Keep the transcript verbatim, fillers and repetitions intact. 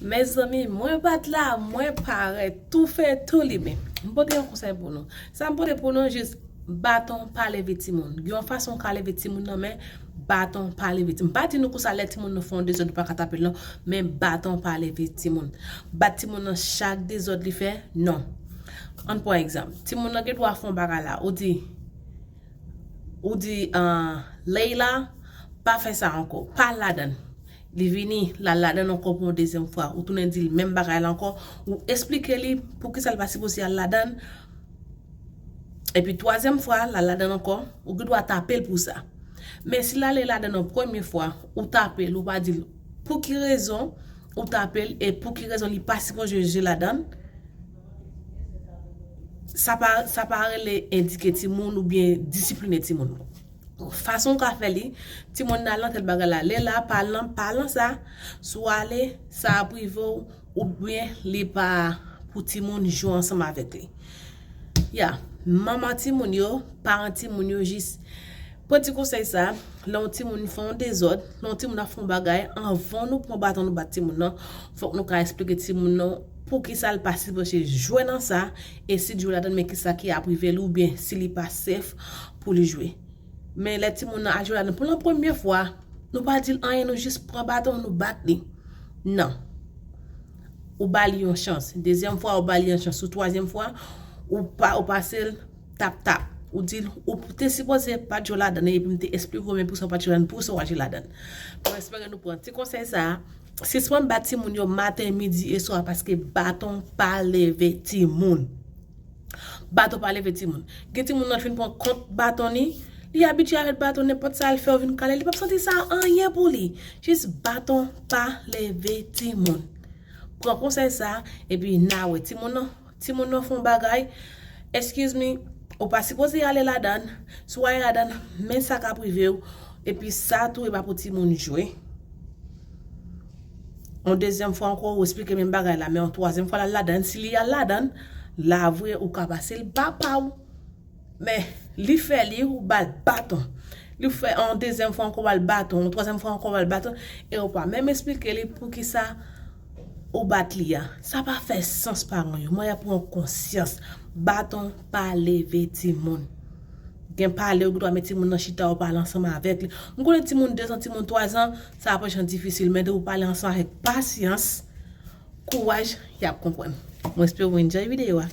Mezanmi, mwen bat la, mwen parèt, tou fè, tou limen. M pote yon konsèy pou nou. Sa m pote pou nou, jis baton pa leve timoun. Gen yon fason w ka leve timoun nan, men baton pa leve timoun. M pa di nou konsa lè timoun nan fè yon dezòd, nou pa ka tape l non, men baton pa leve timoun. Bat timoun nan chak dezòd li fè, non. Ann pran egzanp. Timoun nan gen dwa fè yon bagay la, ou di, ou di, ah, Leila, pa fè sa ankò, pa al ladan l. Li vini, l al ladan l ankò pou yon dezyèm fwa. Ou tounen di l menm bagay la ankò. Ou esplike li poukisa l pa sipoze al ladan l. Epi twazyèm fwa, l al ladan l ankò. Ou gen dwa tape l pou sa. Men si l ale ladan l yon premye fwa, ou tape l, ou pa di l pou ki rezon ou tape l e pou ki rezon li pa sipoze jwe ladan l, sa pa, sa pa rele edike timoun oubyen disipline timoun. Fason w ka fè li, timoun nan al nan tèl bagay la, lè la, pa al nan, pa al nan sa, si w ale, sa ap rive w, oubyen li pa pou timoun jwe ansanm avèk li. Ya, manman timoun yo, paran timoun yo, jis pran ti konsèy sa, lè yon timoun fè yon dezòd, lè yon timoun ap fè yon bagay, anvan nou pran baton nou bat timoun nan, fòk nou ka esplike timoun nan poukisa l pa sipoze jwe nan sa, e si l jwe ladan l, men kisa ki ap rive l, oubyen si li pa sèf pou li jwe. Men lè timoun nan al jwe ladan l pou la premyè fwa, nou pa di l anyen, nou jis pran baton, nou bat li. Non. Ou ba li yon chans. Dezyèm fwa, ou ba li yon chans. Sou twazyèm fwa, ou pa, ou pase l tap tap. Ou di l, ou te sipoze pa t jwe ladan l, epi m te esplike w, men pou sa w pa t jwe ladan l, pou sa w pa t jwe ladan l. Mwen espere nou pran ti konsèy sa a. Sispann bat timoun yo maten, midi e swa, paske baton pa leve timoun. Baton pa leve timoun. Gen timoun nan fin pran kont baton li, li abitye avèk baton, nenpòt sa l fè, ou vin kale, li p ap santi sa anyen pou li. Jis baton pa leve timoun. Pran konsèy sa, epi n a wè timoun nan, timoun nan fè yon bagay, excuse me, ou pa sipoze ale ladan l, si w ale ladan l, men sa k ap rive w, epi sa tou e pa pou timoun jwe. Yon dezyèm fwa ankò, ou esplike menm bagay la, men yon twazyèm fwa l al ladan l, si li al ladan l, la vre ou ka pase l ba pa w. Men, li fè li, ou ba l baton. Li fè yon dezyèm fwa ankò, ba l baton, yon twazyèm fwa ankò, ba l baton, e ou pa menm esplike li poukisa ou bat li a. Sa pa fè sans, paran yo. Mwen ap pran konsyans. Baton pa leve timoun. Gen pale, ou gen dwa met timoun nan chita, ou pale ansanm avèk li. M konnen timoun dezan, timoun twazan, sa ap jan difisil, men depi ou pale ansanm avèk pasyans, kouraj, y ap konprann. Mwen espere w enjoy videyo a.